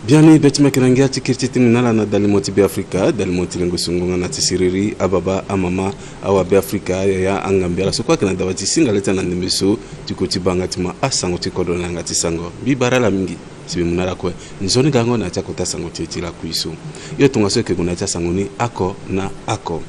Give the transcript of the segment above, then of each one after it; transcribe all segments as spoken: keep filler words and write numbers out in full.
Biani be ti meke na ngia ti kiri ti tingo na ala na dalimo ti Beafrika, dalimo ti lengo sungo nga na ti siriri, ababa, amama, awa Beafrika, yaya, angambi, ala so kue ayeke na dawa ti singa le ti ala na ndembe so, ti ko ti baa nga ti ma asango ti kodro na yanga ti sango. Mbi bara ala mingi. Si mbi mu na ala kue nzoni gango na ya ti akota sango ti e ti lakui so. Yo tongaso e yeke gue na ya ti asango ni oko na oko.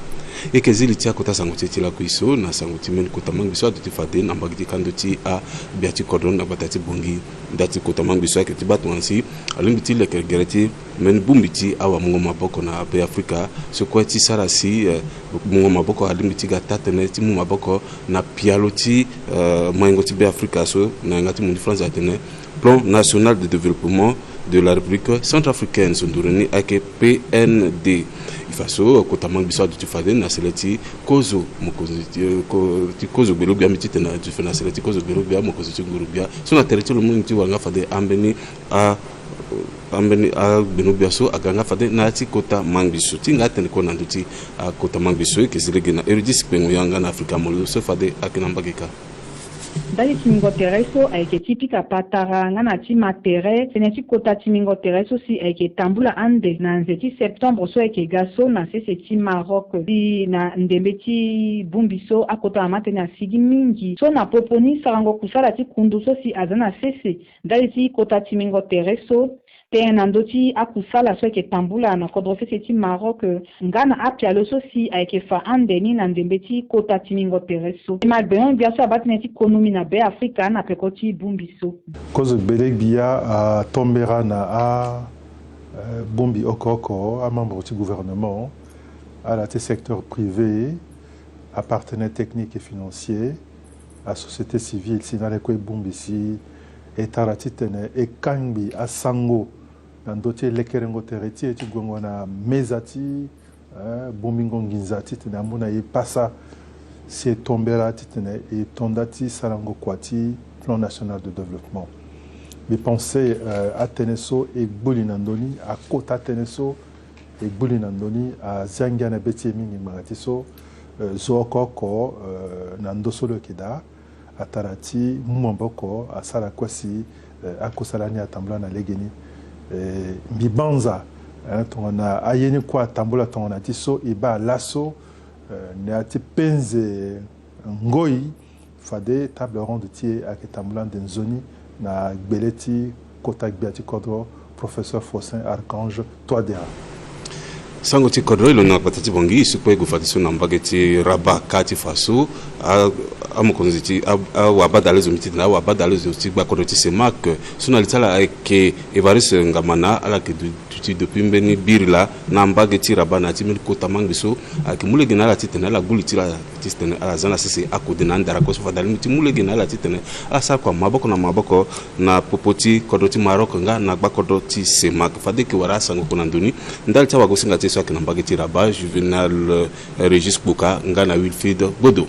E yeke zi li ti akota sango ti e ti lakui so na sango ti mbeni kota mangbi so aduti fade na mbage ti kando ti agbia ti kodro na gbata ti Bangui. Nda ti kota mangbi so ayeke ti baa tongana si alingbi ti leke gere ti mbeni bongbi ti awamungo maboko na Beafrika so kue ti sara si, eh, mungo maboko alingbi ti ga taa-tënë ti mu maboko na pialo ti, eh, maingo ti Beafrika so na yanga ti mundu France atene Plan National de Développement de la République Centrafricaine, so nduru ni ayeke P N D. E fa so kota mangbi so aduti fade na sele ti kozo mokonzi ti, eh, ko-, ti kozo gbelo-gbia, mbi ti tene aduti fade na sele ti kozo gbelo-gbia, mokonzi ti nguru-gbia so na tere ti lo mu ni ti wara nga fade ambeni a, ambeni agbeno-gbia so aga nga fade na ya ti kota mangbi so. Ti hinga atene kue na ndö ti akota mangbi so, e yeke zi lege na Eurydice Kpengo yanga na Afrika Molo so fade ayeke na mbage kâ. Ndali ti mingo tere so ayeke ti pika patara nga na ti ma tere, tënë ti kota ti mingo tere so si ayeke tambula ande na nze ti septembre so ayeke ga so na sese ti Maroc. Si na ndembe ti bongbi so akota mama tënë asigi mingi so na popo ni sarango kusala ti kundu so si aza na sese ndali ti kota ti mingo tere so. Tënë na ndö ti akusala so ayeke tambula na kodro sese ti Maroc nga na apialo so si ayeke fa ande ni na ndembe ti kota ti mingo tere so. E ma gbenyo-gbia so abaa tënë ti konomi na Beafrika na peko ti bongbi so. Kozo gbele-gbia atombera na a, eh, bongbi oko oko, amembre ti gouvernement, ala ti secteur privé, apartenaire technique et financier, asociété civile, si na ala kue e bongbi si e tara titene e kangbi asango na ndö ti lekerengo tere ti e ti gue ngo na meza ti, eh, bongbingo nginza titene amu na e pasa si e tombela titene e to nda ti sarango kua ti Plan National de Développement. Mbi pense, eh, atënë so e gbu li na ndö ni, akota atënë so e gbu li na ndö ni, azia ngia na be ti e mingi ngbanga ti so, eh, zo oko oko, eh, na ndö so lo yeke daa, atara ti mu maboko asara kue si, eh, akusala ni atambula na legeni. Eh, mbi banza, eh, tongana aye ni kue atambula tongana ti so e baa laso, eh, na ya ti penze ngoi, fade table ronde ti e ayeke tambula ande nzoni na gbele ti kota gbia ti kodro, professeur Faustin Archange Touadéra. Sango ti kodro e londo na gbata ti Bangui, e si kue e gue fadeso na mbage ti Rabat kâ ti fa so a, amokonzi ti a, awabadale zo, mbi ti tene awabadale zo ti gbakodro ti CEMAC so na li ti ala ayeke Évariste Ngamana, ala yeke du, duti depuis mbeni biri laa na mbage ti Rabat na ya ti mbeni kota mangbi so ayeke mu lege na ala titene ala gbu li ti ala titene ala za na sese akode na andara kue so fade alingbi ti mu lege na ala titene ala sara kua maboko na maboko na popo ti kodro ti Maroc nga na gbakodro ti CEMAC. Fade e yeke wara asango oko na ndö ni ndali ti awagosinga ti e so ayeke na mbage ti Rabat, Juvenal, eh, Régis Kpoka nga na Wilfried Bodo.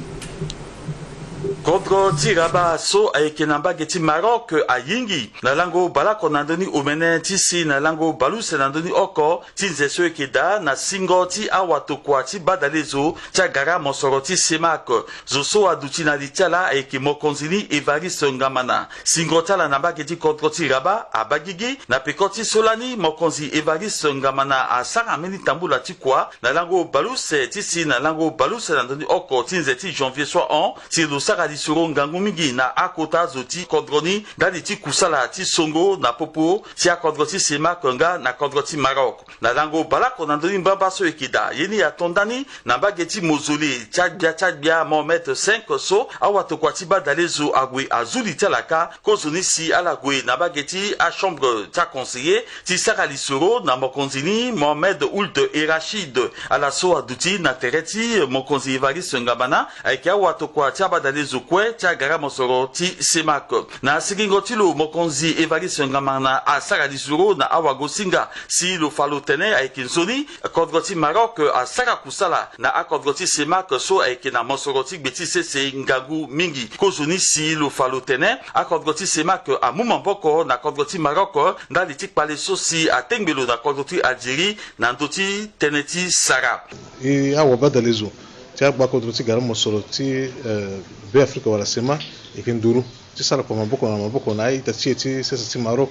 Kodro ti Rabat so ayeke na mbage ti Maroc ayingi na lango baleoko na ndö ni omene ti si na lango baleuse na ndö ni oko ti nze so e yeke daa na singo ti awatokua ti badale zo ti agara mosoro ti CEMAC. Zo so aduti na li ti ala ayeke mokonzi ni Évariste Ngamana. Singo ti ala na mbage ti kodro ti Rabat abaa gigi na peko ti so lani mokonzi Évariste Ngamana asara mbeni tambula ti kua na lango baleuse ti si na lango baleuse na ndö ni oko ti nze ti janvier so ahon, si lo sara lisoro ngangu mingi na akota zo ti kodro ni ndali ti kusala ti songo na popo ti akodro ti CEMAC nga na kodro ti Maroc. Na lango baleoko na ndö ni mbamba so e yeke daa, ye ni ato ndani na mbage ti mozole ti agbia ti agbia Mohamed cinq so awatokua ti badale zo ague azu li ti ala kâ. Kozoni si ala gue na mbage ti achambre ti aconseiller ti sara lisoro na mokonzi ni Mohamed Ould Erachid, ala so aduti na tere ti mokonzi Évariste Ngamana, ayeke awatokua ti abadale zo kue ti agara mosoro ti CEMAC. Na sigingo ti lo, mokonzi Évariste Ngamana asara lisoro na awagosinga si lo fa lo tene ayeke nzoni kodro ti Maroc asara kusala na akodro ti CEMAC so ayeke na mosoro ti gbe ti sese ngangu mingi. Kozoni si lo fa lo tene akodro ti CEMAC amu maboko na kodro ti Maroc ndali ti kpale so si atengbe lo na kodro ti Algérie na ndö ti tënë ti sara. E awabadale zo ti agbakodro ti gara mosoro ti, eh, Beafrika wala CEMAC, e yeke nduru ti sara kua maboko na maboko na a-ita ti e ti sese ti Maroc.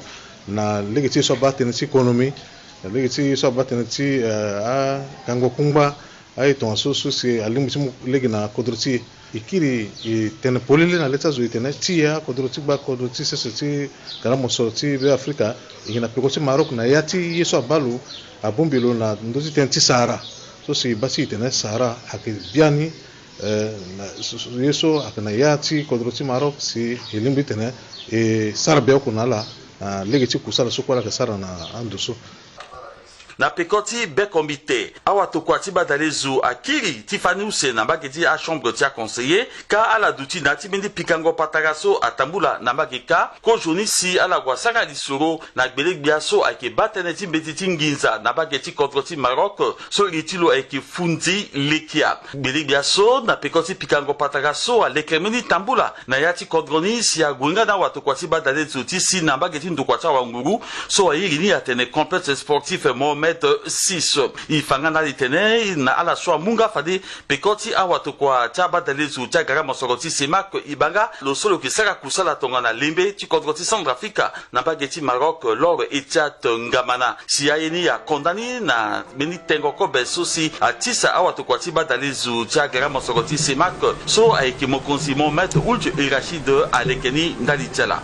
Na lege ti ye so abaa tënë ti konomi, na lege ti ye so abaa tënë ti, eh, agango kungba, aye tongaso so si alingbi ti mu lege na kodro ti e. E kiri e tene polele na le ti azo e tene ti e akodro ti gba kodro ti sese ti gara mosoro ti Be Afrika, e yeke na peko ti Maroc na ya ti ye so abaa lo, abongbi lo na ndö ti tënë ti Sahara. So si e baa ti e tene Sahara ayeke biani, eh, na, so, so, ye so ayeke na ya ti kodro ti Maroc si e lingbi tene e sara beoko na ala na lege ti kusala so kue ala yeke sara na ando so. Na peko ti bekombite, awatokua ti badalezo akiri ti fani use na mbage ti achambre ti aconseiller, ka ala duti na ya ti mbeni pikango patara so atambula na mbage kâ. Kozoni si ala gue asara lisoro na gbele-gbia so ayeke baa tënë ti mbeti ti nginza na mbage ti kodro ti Maroc, so iri ti lo ayeke Fundi Lekia. Gbele-gbia so na peko ti pikango patara so aleke mbeni tambula na ya ti kodro ni si ague nga na awatokua ti badalezo ti si na mbage ti ndokua ti awanguru so airi ni atene complexe sportif Mohamed six. E fa nga na ala e tene na ala so amu nga fade peko ti awatokua ti abadalezo ti agara mosoro ti CEMAC e baa nga lo so lo yeke sara kusala tongana lembe ti kodro ti Centrafrique na mbage ti Maroc, Lord Ethiat Ngamana. Si aye ni akonda ni na mbeni tengo kobe so si atisa awatokua ti badalezo ti agara mosoro ti CEMAC so ayeke mokonzi Mohamed Ould El Rachid aleke ni ndali ti ala.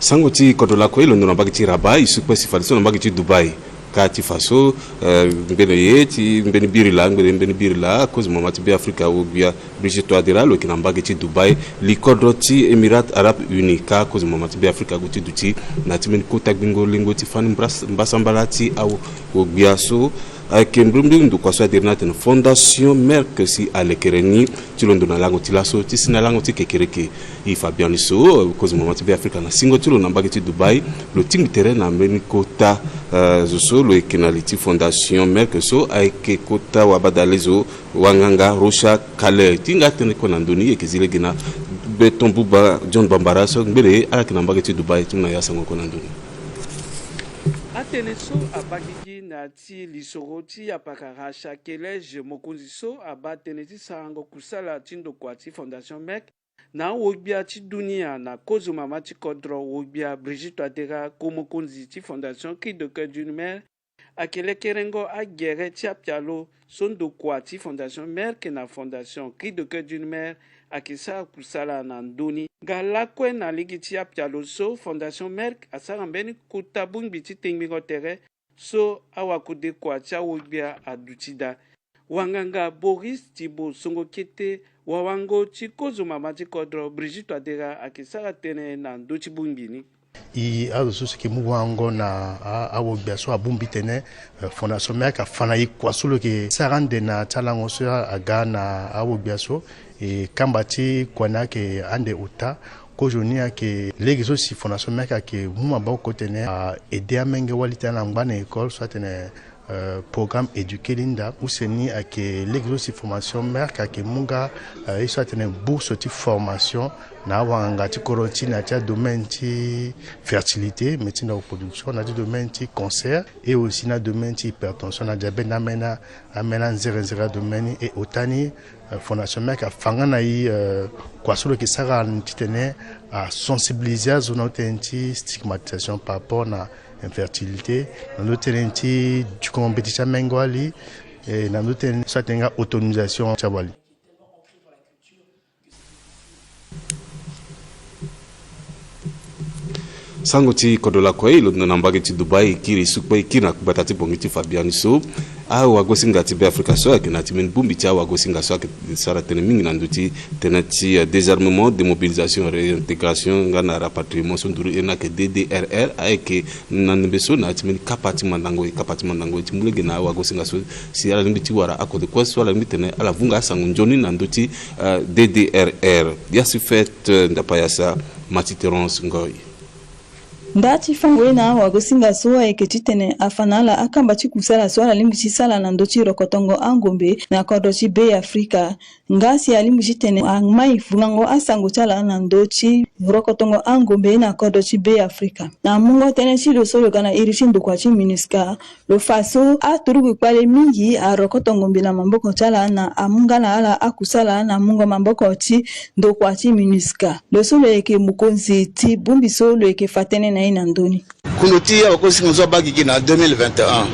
Sango ti kodro lakue e londo na mbage ti Rabat, e su kpe si fade so na mbage ti Dubaï. Ka ti fa so, eh, ngbene ye ti mbeni biri laa, ngbene mbeni biri laa, kozo mama ti Be Afrika awo-gbia Brigitte Touadéra lo yeke na mbage ti Dubaï, li kodro ti Émirats Arabes Unis. Ka kozo mama ti Be Afrika ague ti duti na ya ti mbeni kota gbingo lengo ti fani mbras-, mbasambala ti awo-gbia so ayeke mbrimbri ndokua so adiri ni atene Fondation Merck si alekere ni ti londo na lango ti laso ti si na lango ti kekereke. E fa biani so, eh, kozo mama ti Be Afrika na singo ti lo na mbage ti Dubaï, lo tingbi tere na mbeni kota, eh, zo so lo yeke na li ti Fondation Merck so ayeke kota wabadalezo wanganga Rocha Khaled. Ti hinga atënë kue na ndö ni e yeke zi lege na Beton Buba John Bambara so ngbene ala yeke na mbage ti Dubaï ti mu na e asango kue na ndö ni. Atënë so abaa gigi na ti lisoro ti apaka Rocha Khaled, mokonzi so abaa tënë ti sarango kusala ti ndokua ti Fondation Merck na awo-gbia ti dunia na kozo mama ti kodro, awo-gbia Brigitte Touadéra, ko-mokonzi ti Fondation Cri de Coeur d'une Mère, ayeke lekerengo agere ti apialo so ndokua ti Fondation Merck na Fondation Cri de Coeur d'une Mère ayeke sara kusala na ndö ni. Nga lakue na lege ti apialo so Fondation Merck asara mbeni kota bongbi ti tengbingo tere so awakodekua ti awo-gbia aduti daa. Wanganga Boris Thibault Songo Kete, wawango ti kozo mama ti kodro Brigitte Touadéra ayeke sara tënë na ndö ti bongbi ni. E azo so si yeke mu wango na a, awo-gbia so abongbi tene, eh, Fondation Merck afa na e kua so lo yeke sara ande na ti alango so aga na awo-gbia so. E kamba ti kua ni ayeke ande ota. Kozoni ayeke lege so si Fondation Merck ayeke mu maboko tene a aide amenge wali ti ala na ngba na école so atene, euh, programme Éduquer Linda. Use ni ayeke lege so si Fondation Merck ayeke mu nga, euh, ye so atene bourse ti formation na awanganga ti kodro ti e na ya ti adomaine ti fertilité, médecine de reproduction, na ya ti domaine ti cancer, et aussi na domaine ti hypertension na diabète, na ambeni, ambeni anzere nzere adomaine ni. Et ota ni, euh, Fondation Merck afa nga na e, euh, kua so lo yeke sara titene asensibiliser azo na ndö ti tënë ti stigmatisation par rapport na infertilité, na ndö ti tënë ti dukongo mbeti ti amenge wali, e na ndö ti tënë so atene nga autonomisation ti awali. Sango ti kodro lakue, e londo na mbage ti Dubaï, e kiri e su kpe, e kiri na gbata ti Bangui ti fa biani so awagosinga ti Be Afrika so ayeke na ya ti mbeni bongbi ti awagosinga so ayeke sara tënë mingi na ndö ti tënë ti, euh, désarmement, démobilisation, réintégration nga na rapatriement so nduru iri ni ayeke D D R R ayeke na ndembe so na ya ti mbeni kapa ti mandango e, kapa ti mandango e ti mu lege na awagosinga so si ala lingbi ti wara akode kue so ala lingbi tene ala vunga asango nzoni na ndö ti, euh, D D R R. Yasi fête, euh, ndapayasa, Mati Terence Ngoy. Nda ti fango ye na awagosinga so ayeke titene afa na ala akamba ti kusala so ala lingbi ti sala na ndö ti rokotongo angombe na kodro ti Be Afrika. Nga si alingbi titene amai fungango asango ti ala na ndö ti rokotongo angombe na kodro ti Be Afrika. Na mungo tënë ti lo so lo ga na iri ti ndokua ti MINUSCA, lo fa so aturugu kpale mingi arokoto ngombe na maboko ti ala na amu nga na ala akusala na mungo maboko ti ndokua ti MINUSCA. Lo so lo yeke mokonzi ti bongbi so lo yeke fa tënë na ye na ndö ni. Kundu ti awagosinga so abaa gigi na deux mille vingt et un,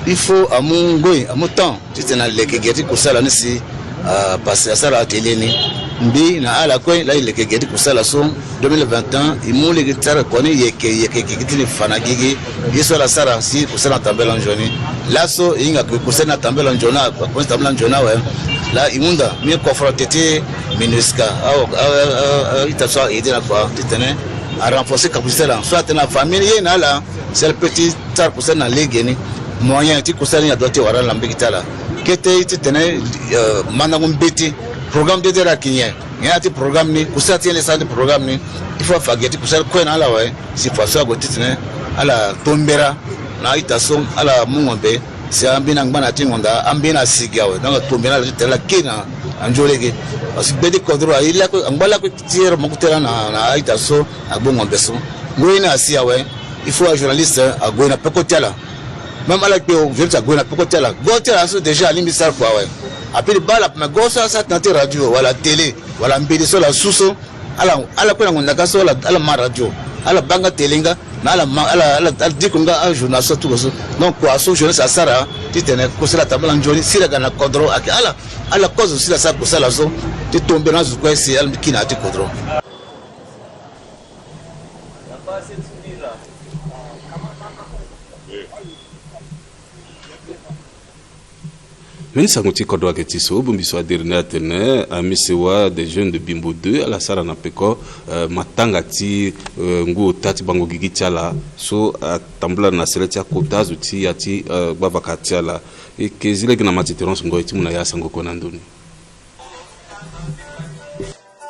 il faut amu ngoi, amu temps titene aleke gere ti kusala ni si, ah, parce que asara atelier ni. Mbi na ala kue laa e leke gere ti kusala so. Deux mille vingt et un e mu lege ti sara kua ni yeke, yeke gigi ti ni fa na gigi. Ye so ala sara si kusala atambela nzoni. Laso e hinga ke kusala ni atambela nzoni, akomanse tambela nzoni awe. Laa e hunda mbi confronté ti MINUSCA, a, a, a, a, a-ita so a-aidé na kua titene arenforcer capacité laa so atene afamille ye na ala si ala peut ti sara kusala ni na lege ni. Moyen ti kusala ni adoit ti wara ala na mbage ti ala. Kete titene, euh, mandango mbeti, programme de dera ki nyen, nyen ti programme ni, kusala ti nyen le sara ti programme ni. Il faut afa gere ti kusala kue na ala awe, si façon ague titene ala tombera na a-ita so, ala mu ngombe si ambeni angba na ya ti ngonda, ambeni asi gi awe. Donc atombera na ala titene ala kiri na nzoni lege. Parce que gbe ti kodro aye lakue, angba lakue ti here mo ku tera na, na a-ita so agbu ngombe so. Ngoi ni asi awe, il faut ajournaliste ague na peko ti ala. Même ala kpe o, journaliste ague na peko ti ala. Go ti ala so déjà alingbi sara kua awe. Apili baa ala, mais go so asara tënë ti radio wala télé wala mbedi so ala su so, ala, ala kue na ngonda ka so ala, ala ma radio, ala baa nga télé nga, na ala ma, ala, ala, ala diko nga ajournal so atuko so. Donc kua so journaliste asara titene kusala atambela nzoni si ala ga na kodro ayeke ala, ala kozo si ala sara kusala so ti tombela na azo kue si ala mbi kiri na ya ti kodro. Mbeni sango ti kodro ayeke ti so, bongbi so adiri ni atene, Amisewa des jeunes de Bimbo deux, ala sara na peko, euh, matanga ti, euh, ngu ota ti bango gigi ti ala so atambula na sele ti akota zo ti ya ti, euh, gbavaka ti ala. E yeke zi lege na ma ti Terence Ngoy ti mu na ya asango kue na ndö ni.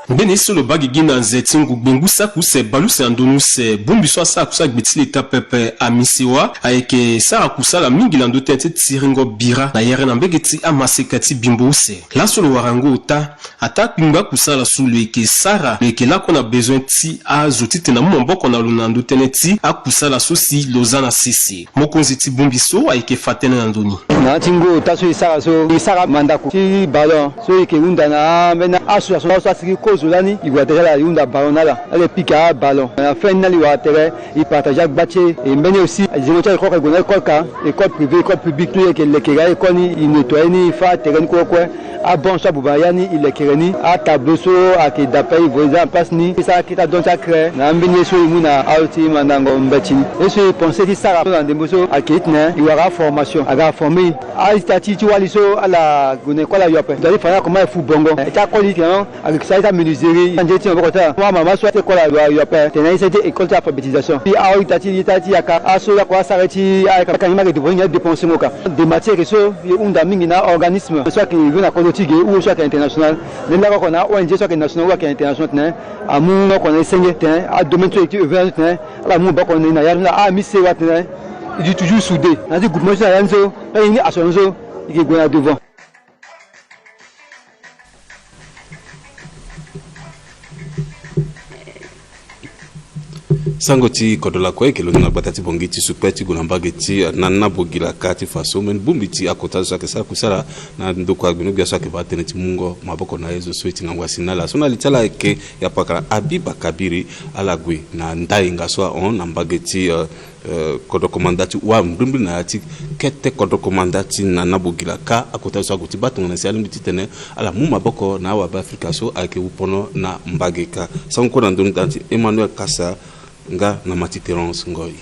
Mbeni so lo baa gigi na nze ti ngugbe ngu saki use bale use na ndoni use, bongbi so asara kusala gbe ti leta pepe Amisewa ayeke sara kusala mingi na ndö tënë ti tiringo bira na yere na mbage ti amaseka ti Bimbo use. Laso lo wara ngu ota, ataa kpingba kusala so lo yeke sara, lo yeke lakue na bezoin ti azo titene amu maboko na lo na ndö tënë ti akusala so si lo za na sese. Mokonzi ti bongbi so ayeke fa tënë na ndö ni. Na ya ti ngu ota so e sara so, e sara mandako ti ballon so e yeke hunda na ambeni association so asigi kozo lani, e gue na tere ti ala e hunda ballon na ala, ala e pika aballon. Na fin ni lani e wara tere e partage agba ti e. E mbeni aussi azingo ti ala e kue e gue na école ka, école privée, école publique, tout e yeke lekere a-école ni, e nettoyer ni, e fâ atere ni kue kue. Abon so abuba na ya ni e lekere ni, atableau so ayeke dape e vo e za na place ni, e sara akete adon ti acraie na ambeni ye so e mu na azo ti mandango mbeti ni. Ye so e pensé ti sara so na ndembo so ayeke titene e wara aformation, aga aformer e. A-ita ti ti wali so ala gue na école ayo ape, e doit ti fa na ala comment e fu bongo. E ti akoli titene ayeke sara ye ti amenuiserie, anze ti maboko ti ala. Amama so ti école ayo ape tene e sara ye ti école ti alphabétisation. Ti a-ita ti, ita ti yaka, aso lakue asara ye ti ayaka, ayaka nyen ma ayeke dépenser, nyen adepensengo ka. Dema ti e yeke so e hunda mingi na organisme so ayeke ve na kodro ti e ge, ou so ayeke international. Nde lakue oko na O N G so ayeke national ou ayeke international tene amu oko na e senge tene adomaine so e yeke ti œuvre na so tene ala mu baa oko na e na ya so. Amisewa tene e yeke toujours soudé na ya ti groupement so na ya ni so, na e ni association so e yeke gue na devant. Sango ti kodro lakue e yeke londo na gbata ti Bangui ti su kpe ti gue na mbage ti, eh, Nana Bogila ka ti fa so mbeni bongbi ti akota zo so ayeke sara kusala na ndokua gbenogbia so ayeke baa tënë ti mungo maboko na ye zo so e ti ngangu asi na ala. So na li ti ala ayeke yapakara Abi Bakabiri, ala gue na ndainga so ahon na mbage ti, eh, eh, kodro komanda ti wâ mbrimbri na ya ti kete kodro komanda ti Nana Bogila ka. Akota zo so ague ti baa tongana si alingbi titene ala mu maboko na awabe Afrika so ayeke wu pono na mbage ka. Sango kue na ndoni da ti Emmanuel Kasa nga na ma ti Terence Ngoy.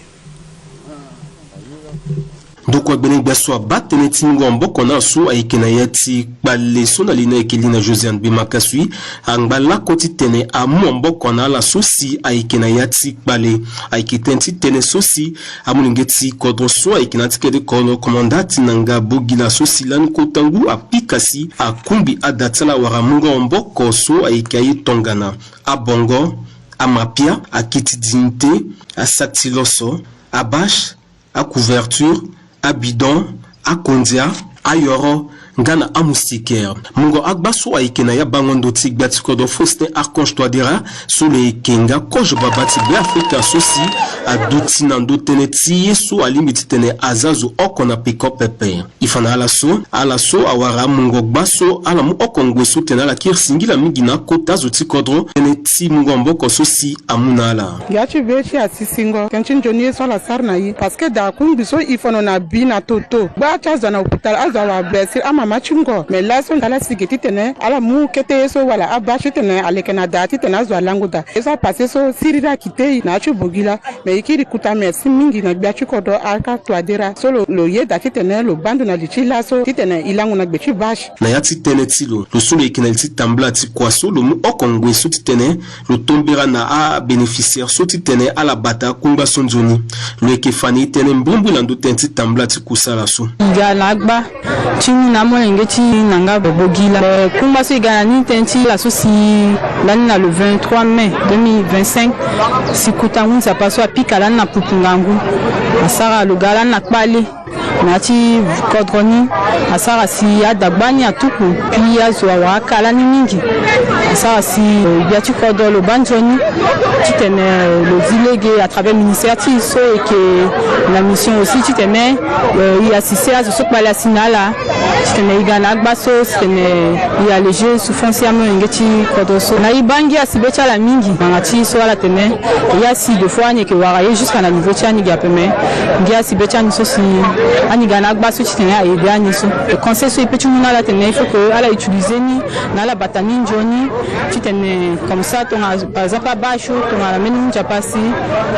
Ndokua gbene gbia so abaa tënë ti mungo maboko na ala so ayeke na ya ti kpale so na li ni ayeke li na Josiane Bemakasui. Angba lakue titene amu maboko na ala so si ayeke na ya ti kpale. Ayeke tënë ti tënë so si amolenge ti kodro so ayeke na ya ti kete kodro komanda ti Nana Bogila so si lani kota ngu apika si akungbi ada ti ala wala mungo maboko so ayeke aye tongana abongo, amapia, akiti dignité, asati loso, abâche, acouverture, abidon, akondia, ayoro, nga na amoustiquaire. Mungo agba so ayeke na ya bango ndo ti gbia ti kodro Faustin Archange Touadéra, so lo yeke nga kozo babâ ti Beafrika so si aduti na ndo tënë ti ye so alingbi titene aza zo oko na peko pepe. E fa na ala so, ala so awara mungo gba so ala mu oko ngoi so tene ala kiri singila mingi na akota zo ti kodro, tënë ti mungo maboko so si amu na ala. Ngia ti be ti asisingo tënë ti nzoni ye so ala sara na e. Parce que daa kungbi so e fono na bi na toto. Gba ti azo na hôpital, azo awara blessure, amama ti ngo. Mais laso ala si ge titene ala mu kete ye so wala abâche titene aleke na daa titene azo alango daa. Ye so apasse so siriri akite e na ya ti Bogila. Mais e kiri kota merci mingi na gbia ti kodro Archange Touadéra so lo, lo yeda titene lo baa ndo na li ti laso titene e lango na gbe ti bâche. Na ya ti tënë ti lo, lo so lo yeke na li ti tambula ti kua so lo mu oko ngoi so titene lo tombera na abénéficiaire so titene ala bata kungba so nzoni. Lo yeke fa na e tënë mbrimbri na ndo tënë ti tambula ti kusala so. E ga na agba ti mu na amolenge ti na nga Bogila. Eh, kungba so e ga na ni tënë ti ala so si lani na le vingt-trois mai deux mille vingt-cinq, si kota ngu nzapa so apika lani na pupu ngangu. Asara lo ga lani na kpale na ya ti kodro ni, asara si adagba ni atuku, puis azo awara aka lani mingi. Asara si, eh, gbia ti kodro lo baa nzoni titene, eh, lo zi lege à travers ministère ti e so e yeke na mission aussi titene, eh, e assister azo so kpale asi na ala, titene e ga na agba so titene e alléger souffrance ti amolenge ti kodro so. Na e baa ngia si be ti ala mingi, ngbanga ti e so ala tene, ya si des fois ani yeke wara ye jusqu'à na niveau ti ani ge ape, mais ngia si be ti ani so si ani ga na agba so titene a aider ani so. E conseil so e peut ti mu na ala tene il faut que ala utiliser ni na ala bata ni nzoni titene comme ça tongana par exemple abâche so tongana mbeni ngu nzapa asi,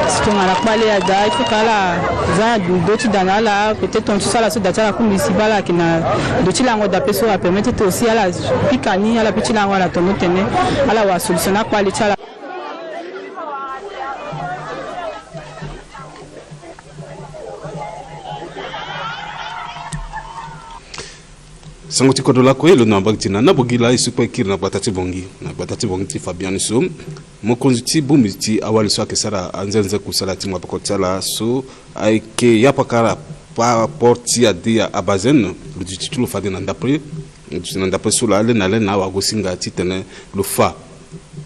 si tongana kpale ada, il faut que ala za ndo ti da na ala, peut-être tongana ti so ala so da ti ala kungbi si baa ala yeke na ndo ti lango da pe so a permettre ti aussi ala pika ni, ala peut ti lango na tondo tene ala wara solution na akpale ti ala. Sango ti kodro lakue lo na mbage ti na na Bogila e su kue kiri na gbata ti Bangui, na gbata ti Bangui ti fa biani so. Mokonzi ti bongbi ti awali so ayeke sara anzenze kusala ti maboko ti ala so ayeke yapakara pa porte ti Adia Abazène, lo duti ti lo fade na ndapre, lo duti na ndapre so lo ale na ale na awagosinga titene lo fa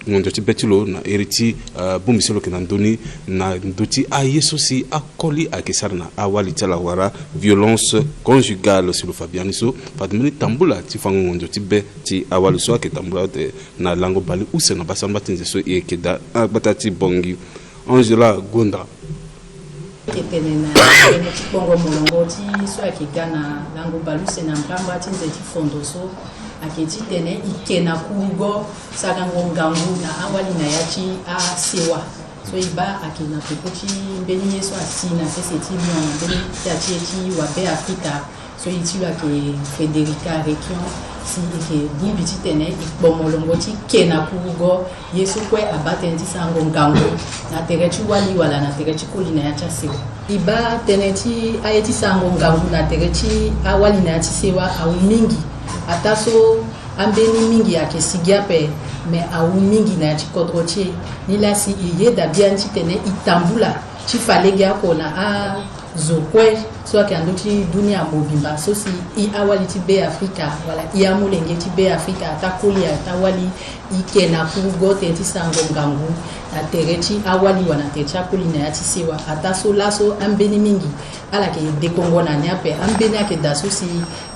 ngonzo ti be ti lo na iri ti, eh, bongbi so lo yeke na ndö ni, na ndö ti aye so si akoli ayeke sara na awali ti ala wala violence conjugale. Si lo fa biani so, fade mbeni tambula ti fango ngonzo ti be ti awali so ayeke tambula ate na lango bale use na basamba ti nze so e yeke daa na gbata ti Bangui. Angela Gonda. Ayeke tene na tene ti kpongo molongo ti so ayeke ga na lango bale use na mbramba ti nze ti fondo so ayeke titene e ke na kurugo sarango ngangu na awali na ya ti asewa. So e baa ayeke na peko ti mbeni ye so asi na sese ti lion na mbeni ta ti e ti wabe Afrika. So e ti lo ayeke Frederica Requion, si e yeke bongbi titene e kpo molongo ti ke na kurugo ye so kue abaa tënë ti sarango ngangu na tere ti wali wala na tere ti koli na ya ti asewa. E baa tënë ti aye ti sarango ngangu na tere ti awali na ya ti sewa awu mingi. Ataa so ambeni mingi ayeke sigi ape, me awu mingi na ya ti kodro ti e. Nilaa si e yeda biani titene e tambula ti fa legeoko na a zo kue so ayeke na ndö ti dunia mobimba so si e awali ti Beafrika wala e amolenge ti Beafrika ataa koli ataa wali e ke na kurugo tënë ti sarango ngangu na tere ti awali wala na tere ti akoli na ya ti sewa. Ataa so laso ambeni mingi ala yeke dekongo na ni ape. Ambeni ayeke daa so si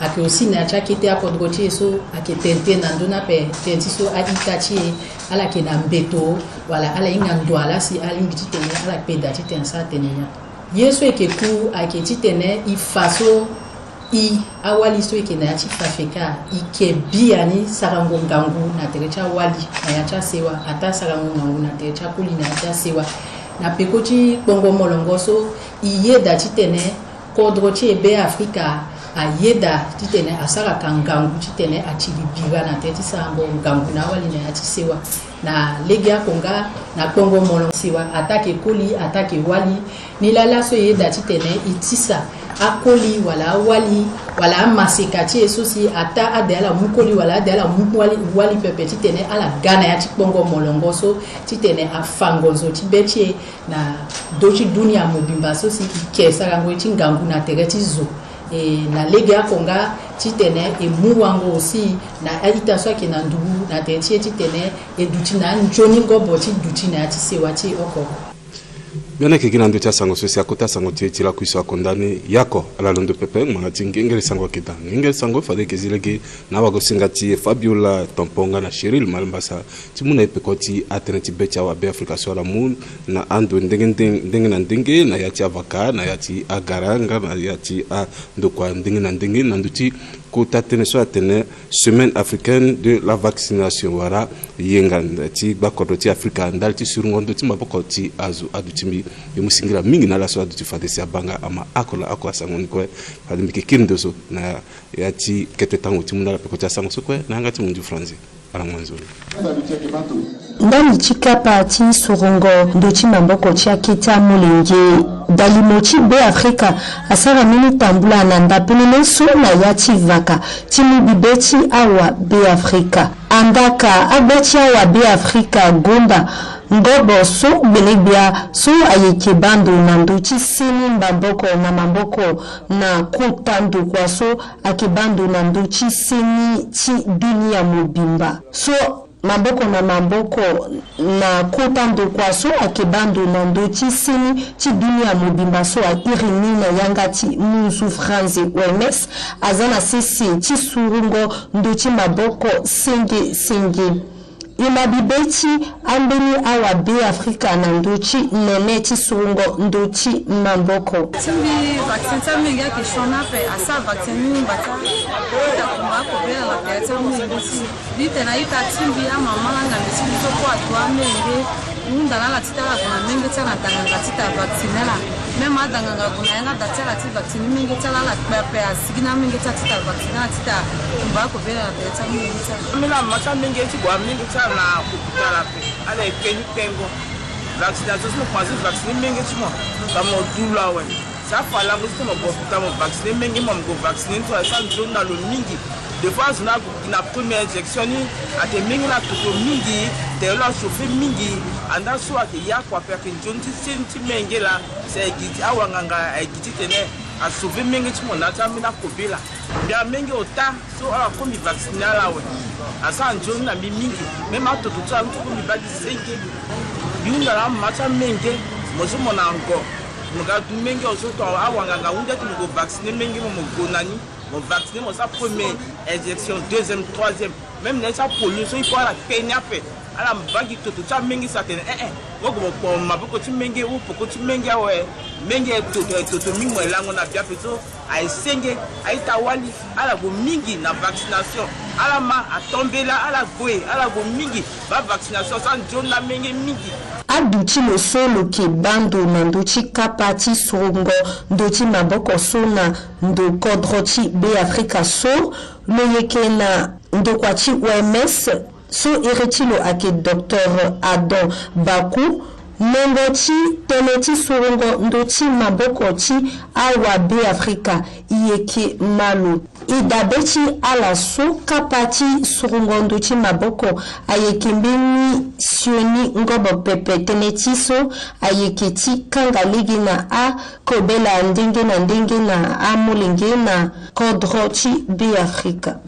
ayeke aussi na ya ti akete akodro ti e so ayeke tene tënë na ndö ni ape tënë ti so a-ita ti e ala yeke na mbeto wala ala hinga ndo ala si alingbi titene ala kpe daa titene asara tënë ni ape. Ye so e yeke ku ayeke titene e fa so e awali so e yeke na ya ti FAFECA e ke biani sarango ngangu na tere ti awali na ya ti asewa ataa sarango ngangu na tere ti akoli na ya ti asewa. Na peko ti kpongo molongo so e yeda titene kodro ti e Beafrika ayeda titene asaraka ngangu titene atiri bira na tere ti sarango ngangu na awali na ya ti sewa. Na legeoko nga na kpongo molongo sewa ataa ke koli ataa ke wali. Nilaa laso e yeda titene e tisa akoli wala awali wala amaseka ti e so si ataa ade ala mu koli wala ade ala mu wali, wali pepe titene ala ga na ya ti kpongo molongo so titene afa ngonzo ti be ti e na ndö ti dunia mobimba so si e ke sarango ye ti ngangu na tere ti zo. E na legeoko nga titene e mu wango aussi na a-ita so ayeke na ndugu na tere ti e titene e duti na anzoni ngobo ti duti na ya ti sewa ti e oko. Mbi yeke gi na ndö ti asango so si akota sango ti e ti lakui so akonda ni. Yako ala londo pepe ngbanga ti ngengele sango ayeke daa. Ngengele sango fade e yeke zi lege na awagosinga ti e Fabiola Tompo nga na Cheryl Malembasa ti mu na e peko ti atënë ti be ti awa Beafrika so ala mu na ando ndenge ndenge, ndenge na ndenge, na ya ti avaka, na ya ti agara nga na ya ti andokua ndenge na ndenge, na ndö ti kota tënë so atene Semaine africaine de la vaccination, wala yenga ti gbakodro ti Afrika ndali ti surungo ndö ti maboko ti azo. Aduti mbi, e mu singila mingi na ala so aduti fade si abaa nga ama oko na oko asango ni kue. Fade mbi yeke kiri ndo so na ya ti kete tango ti mu na ala peko ti asango so kue na yanga ti mundu français. Ala ngbonzoni. Ndali ti kapa ti surungo ndö ti maboko ti akete amolenge, dalimo ti Beafrika asara mbeni tambula na ndapelele so na ya ti vaka ti mu bibe ti awa Beafrika. Andaka agba ti awa Beafrika gonda ngobo so gbenegbia so ayeke baa ndo na ndö ti seni maboko na maboko na kota ndokua so ayeke baa ndo na ndö ti seni ti dunia mobimba. So maboko na maboko na kota ndokua so ayeke baa ndo na ndö ti seni ti dunia mobimba so airi ni na yanga ti munzu franze O M S aza na sese ti surungo ndö ti maboko senge senge. E ma bibe ti ambeni awa Beafrika na ndö ti nene ti surungo ndö ti maboko. Ti mbi vaccin ti amenge ayeke sioni ape, asara vaccin ni ngbata. Ita kumba akobela na tere ti amolenge ti mbi. Titene a-ita ti mbi, amama na ngambe ti mbi so kue adu amenge. Hunda na ala titene ala gue na menge ti ala na danganga titene avaccine ala. Même adanganga ague na yanga da ti ala ti vaccine menge ti ala, ala kpe ape, asigi na amenge ti ala titene avaccine ala titene akumba akobela na tere ti amolenge ti ala. Ambeni amama ti amenge ti gue amenge ti ala na hôpital ape. Ala yeke ni kpengo. Vaccination so mo komanse vaccine menge ti mo, ka mo du lo awe. Si afa lango ti tene mo gue hôpital mo vaccine menge mo, mo gue vaccine ni so, asara nzoni na lo mingi. Des fois azo ni ague gi na première injection ni, ayeke menge ni atoto mingi, tere lo achauffer mingi. Andaa so ayeke ya kua ape, ayeke nzoni ti seni ti menge laa. Si aye gi ti awanganga, aye gi titene asauver menge ti mo na ya ti ambeni akobela. Mbi amenge ota so ala kue mbi vacciner ala awe. Asara nzoni na mbi mingi. Même atoto ti ala ni so kue mbi baa gi senge. Mbi hunda na amama ti amenge, mo so mo na ngo, mo ga du menge, so to awanganga ahunda ti mo gue vacciner menge mo, mo gue na ni. Mo vacciner, mo sara première injection, deuxième, troisième. Même na ya ti apolio so il faut ala kpe ni ape. Ala baa gi toto ti amenge so atene eh eh, mo gue mo kpo maboko ti menge ou peko ti menge awe. Menge toto, toto mingi, mo ye lango na biape so aye senge. A-ita wali, ala gue mingi na vaccination. Ala ma atombela, ala gue, ala gue mingi. Baa vaccination asara nzoni na menge mingi. Aduti lo so lo yeke baa ndo na ndö ti kapa ti surungo ndö ti maboko so na ndo kodro ti Beafrika so, lo yeke na ndokua ti O M S so iri ti lo ayeke Docteur Adam Baku. Nongo ti tënë ti surungo ndö ti maboko ti awa Beafrika e yeke ma lo. E dabe ti ala so kapa ti surungo ndö ti maboko ayeke mbeni sioni ngobo pepe. Tënë ti so ayeke ti kanga lege na akobela ndenge na ndenge na amolenge na kodro ti Beafrika.